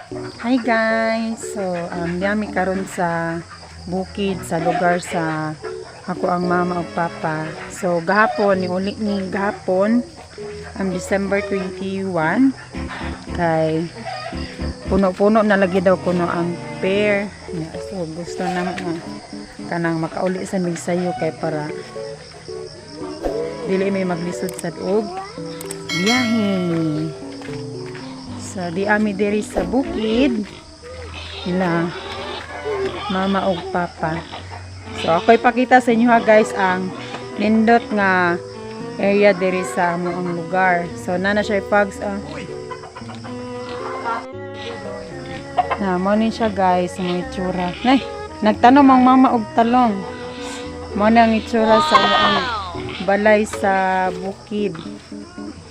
Hi guys! So, yami karon sa bukid, sa lugar sa ako ang mama ug papa. So, gahapon, ni uli ni gahapon, ang December 21, kay puno-puno na lagi daw kuno ang pear. Yeah, so, gusto na nga kanang makauli sa migsayo kay para dili may maglisod sa og biyahe. So, di ami diri sa bukid nila mama og papa. So, ako ipakita sa inyo ha guys ang nindot nga area diri sa amo ang lugar. So, nana siya fogs ah. Na, mo ni siya guys, ang itsura. Nay, nagtanom ang mama og talong. Mo na ang itsura sa amo ang balay sa bukid.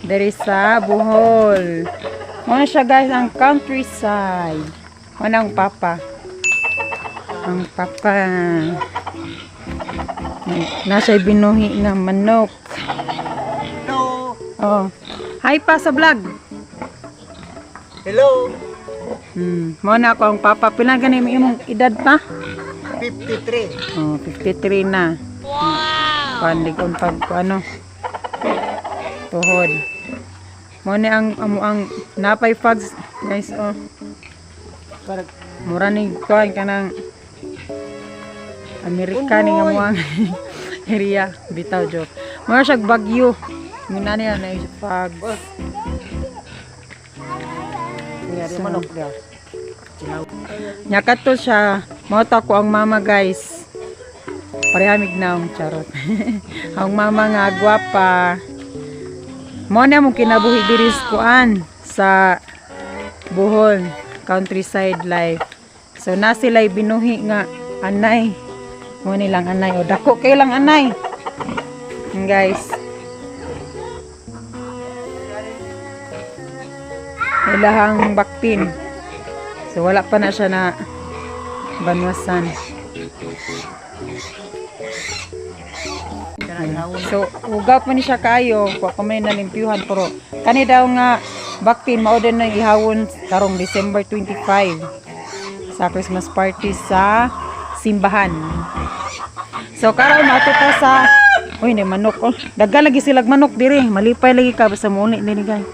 Diri sa Bohol. Mo na siya guys ang countryside. Mo na ang papa. Ang papa. Nasa binuhi nga manok. Hello. Oh. Hi pa sa vlog. Hello. Mo na ako ang papa. Pila gani may imong edad pa? 53. Oh, 53 na. Wow. Panligon pag ano. Tuhod. Mo ni ang amo ang napay fags guys oh. Parang Mura ni kuan kanang Amerika ni nga mo ang area bitaw joke. Mura siya Bagyo. Muna niya na yung fags. Nangyari manok niya. Nya kadto siya, mao ta ko ang mama guys. Parehamig na ang charot. Ang mama nga gwapa. Mo na mong kinabuhi diri sa kuan sa Bohol, countryside life. So na sila'y binuhi nga anay. Mo nilang anay o dako kay lang anay. Guys. Ilahang baktin. So wala pa na siya na banwasan. So ugaw pa ni siya kayo, wa pa may nalimpyuhan pero kani daw nga baktin mao din na ihawon karong December 25 sa Christmas party sa simbahan. So karon ato ta sa. Uy, ni manok oh. Daghan lagi silag manok diri. Malipay lagi ka basta muni dinhi guys.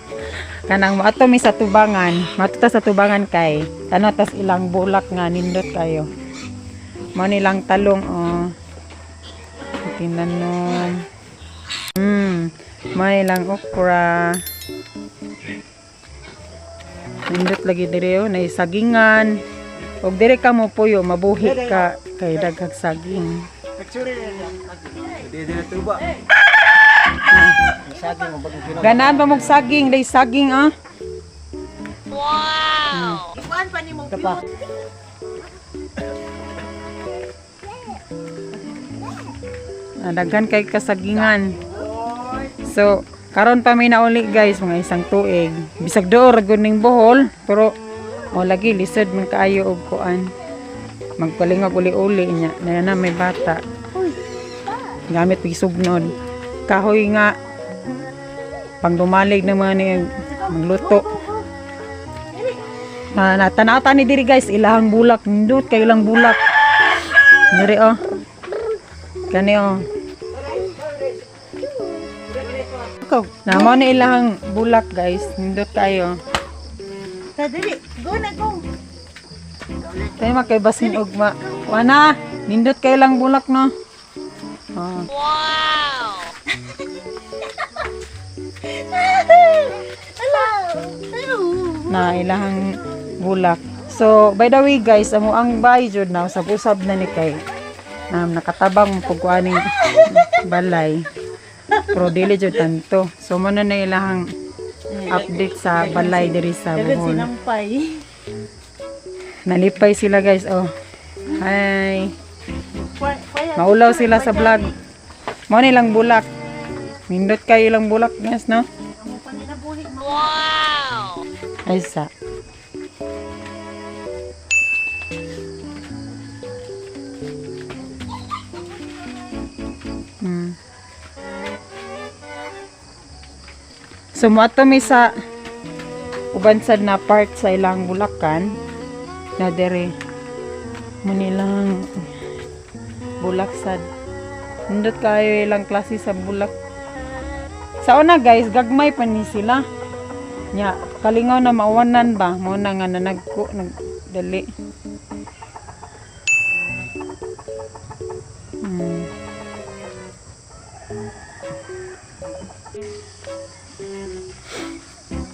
Kanang moadto mi sa tubangan, moadto ta sa tubangan kay tanaw tas ilang bulak nga nindot kayo. Mao nilang talong oh. Tinanom. May lang okra. Nindot lagi diri oh, nay sagingan. Og diri ka mo puyo, mabuhi ka kay daghang saging. Picture niya. Hindi din tuba. Saging mo bagong kinuha. Ganahan pa mong saging, day saging ah. Kapa. Ah, daghan kay kasagingan. So, karon pa may nauli guys, mga isang tuig. Bisag door gud ning Bohol, pero o lagi lisod man kaayo og kuan. Magpalingag uli-uli niya. Na na may bata. Gamit pig sugnon. Kahoy nga pangdumalig ng mga ni magluto. Na, na tanaw ni diri guys, ilahang bulak, nindot kayo lang bulak. Diri oh. Kani oh. Ikaw. Na mo na ilahang bulak guys, nindot kayo. Ta dili. Go na go. Tayo makaibasin ugma. Wana, nindot kayo lang bulak no. Oh. Na ilahang bulak. So, by the way guys, amo ang bahay jud na usab-usab na ni kay nakatabang pug aning balay. Pero dili jud tanto. So mo na na ilahang update sa balay diri sa Bohol. Sinampay. Nalipay sila guys. Oh. Hi. Maulaw sila sa vlog. Mo nilang bulak. Nindot kayo lang bulak guys, no? Ay sa. So moadto mi sa Uban sad na part sa ilang bulakan na dere mo nilang bulak sad. Nindot kayo ilang klase sa bulak. Sa una guys, gagmay pa ni sila. Nya, kalingaw na mauwanan ba? Mo na nga nanagko, nagdali.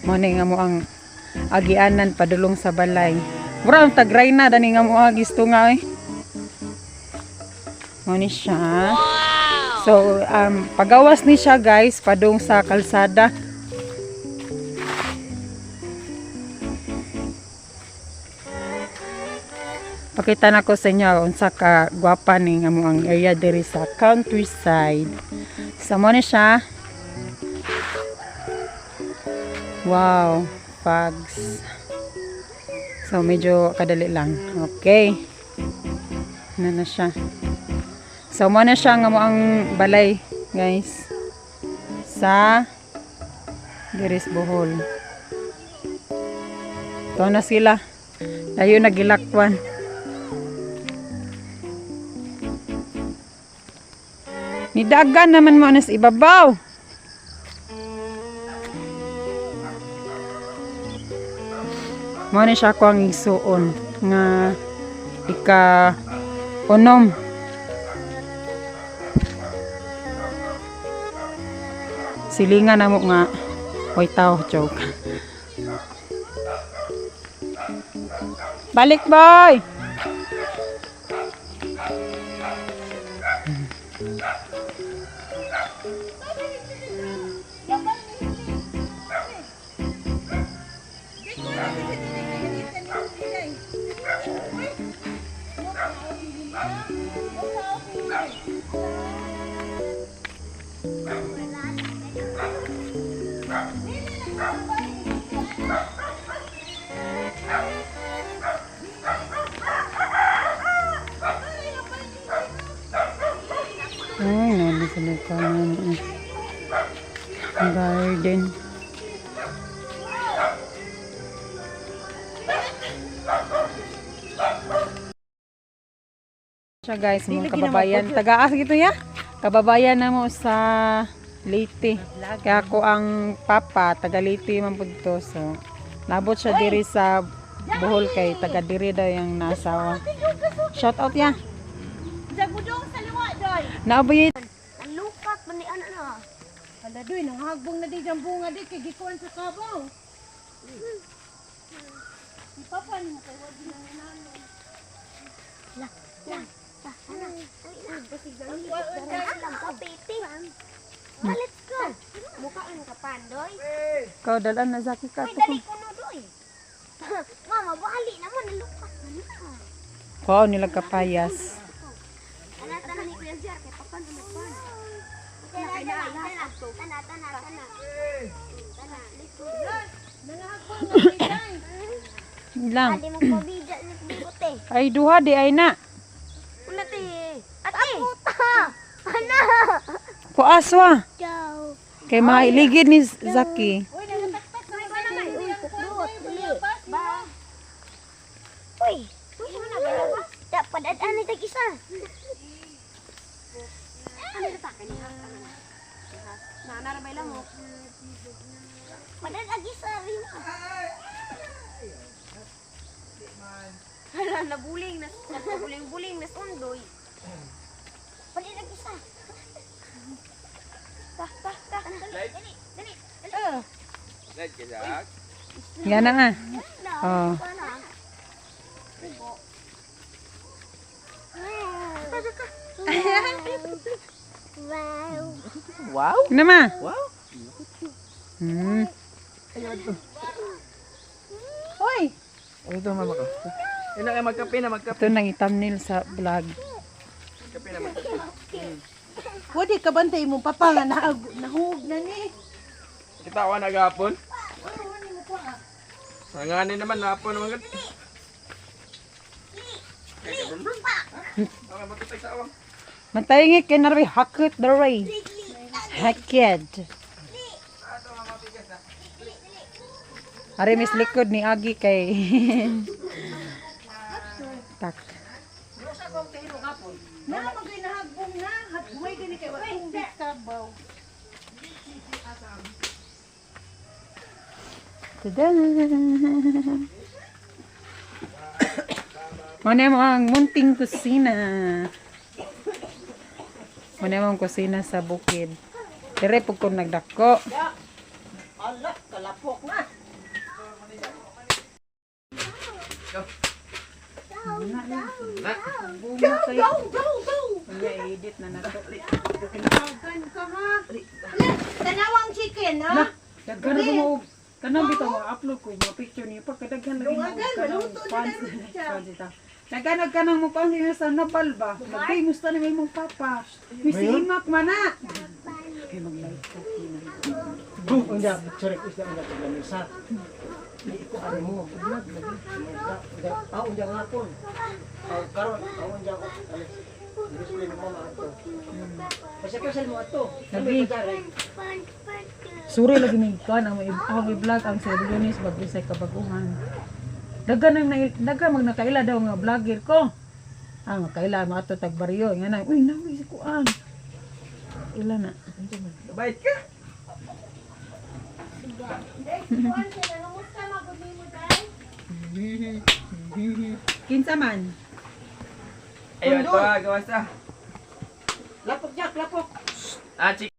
Mo ni nga mo ang agianan padulong sa balay. Mura ang tagray na dani nga mo gisto nga eh. Mo ni siya. So, pagawas ni siya guys, padung sa kalsada. Pakita na ko sa inyo unsa ka gwapa ni nga mo ang area diri sa countryside. So mo ni siya. Wow, fogs. So medyo kadali lang. Okay. Ano na siya. So mo na siya nga mo ang balay, guys. Sa Diris Bohol. Ito na sila. Layo na gilakwan. Nidagan naman mo anas ibabaw. Mo ni siya ko ang igsuon nga ika unom. Silingan na mo nga hoy tao, joke. Balik, boy. Ay, nandun sa likuran ng garden. Siya guys, mga kababayan. Taga-as gito ya? Kababayan na mo sa Leyte. Kaya ako ang papa, taga Leyte man pud to. So, nabot siya diri sa Bohol kay taga diri daw yung nasawa. Shout out ya. Jagudong sa liwa, Doy. Naaboy. Ang lukat man ni ano na. Hala, Doy, nanghagbong na di dyan bunga di, kay gikuan sa kabaw. Si Papa ni mo kay wag na nanalo. La, la, ta, ana. Kapiti. Let's go. Mukhaan ka pandoy. Ikaw dalan na Zaki ka Uy, dali ko no doy. Mama, bali naman ang lukat man na. Kuha nila kapayas. Ana, tana ni Kuya Zer, kay papan sa magpan. Tana, tana, tana, tana, tana. Tana, let's go. Nangahagbong na di dyan. Lang. Adi mo pabida ni bigote. Ay duha di ay na. Una te. Ate. Puta. Ana. Kuaswa. Ciao. Kay mailigid ni Zaki. Uy, nangataktak na Uy, di uy, ang kuan, pukdot, Doy, dali. buyapas. Ba. Uy, uy, ano na ba? Dapat ad tag isa. Ano ta kani ha? Na na ra lang mo. Padad ag isa rin. Hala, nabuling na nagbuling-buling na sundoy. Padad ag isa. Ta ta ta. Dali, dali, dali. Yan na nga. Oh. Wow. Wow! Ano ma? Wow! Hoy! Ano ito, mama ko? Yun na kayo, magkape na, magkape. Ito nang i-thumbnail sa vlog. Magkape na, magkape. Pwede ka bantay mo papa nga nahug na ni. Kita ko na gapon. Sanganin naman, napon naman. Okay, matutay sa awang. Matayngit kay narbi hakit the ray. Hakit. Ari mis likod ni Agi kay Tak. Na magay nahagbong na, hagbong gani kay wa tong kabaw. Tada! Muna mo ang munting kusina. Muna mo ang kusina sa bukid. Dire pug ko nagdako. Ala, kalapok na. Na. Go, go, go, go. Unya edit na nato. Hagan ka ha. Ala, tanawang chicken ha. Daghan na mo kanang bitaw ma-upload ko mga picture niyo pa kadaghan lagi na Dungagan, og kanang maluto na fans. na siya. Fans ita. Daghan og kanang mo pansin sa Napal ba. Nag-famous ta ni imong papa. May si Imak man na. Kay mag-live ko kina. Unya, sorry, isda unya pag lamisa. Di ko ano mo. Unya, ah, unya nga po. Ah, karon, ah, unya ko. Alis ko mo mama ato. Basta kasal mo ato. Lagi. Pan, pan, Suri lagi may kuan ang may ako vlog ang sa Lunes bago sa kabaguhan. Daghan ang daghan mag nakaila daw nga vlogger ko. Ah, makaila mo ato tag baryo nga na. Uy, nawi si kuan. Ila na. Bait ka. Kinsa man? Ayun to, gawas ah. Lapok, Jack, lapok. Ah, chicken.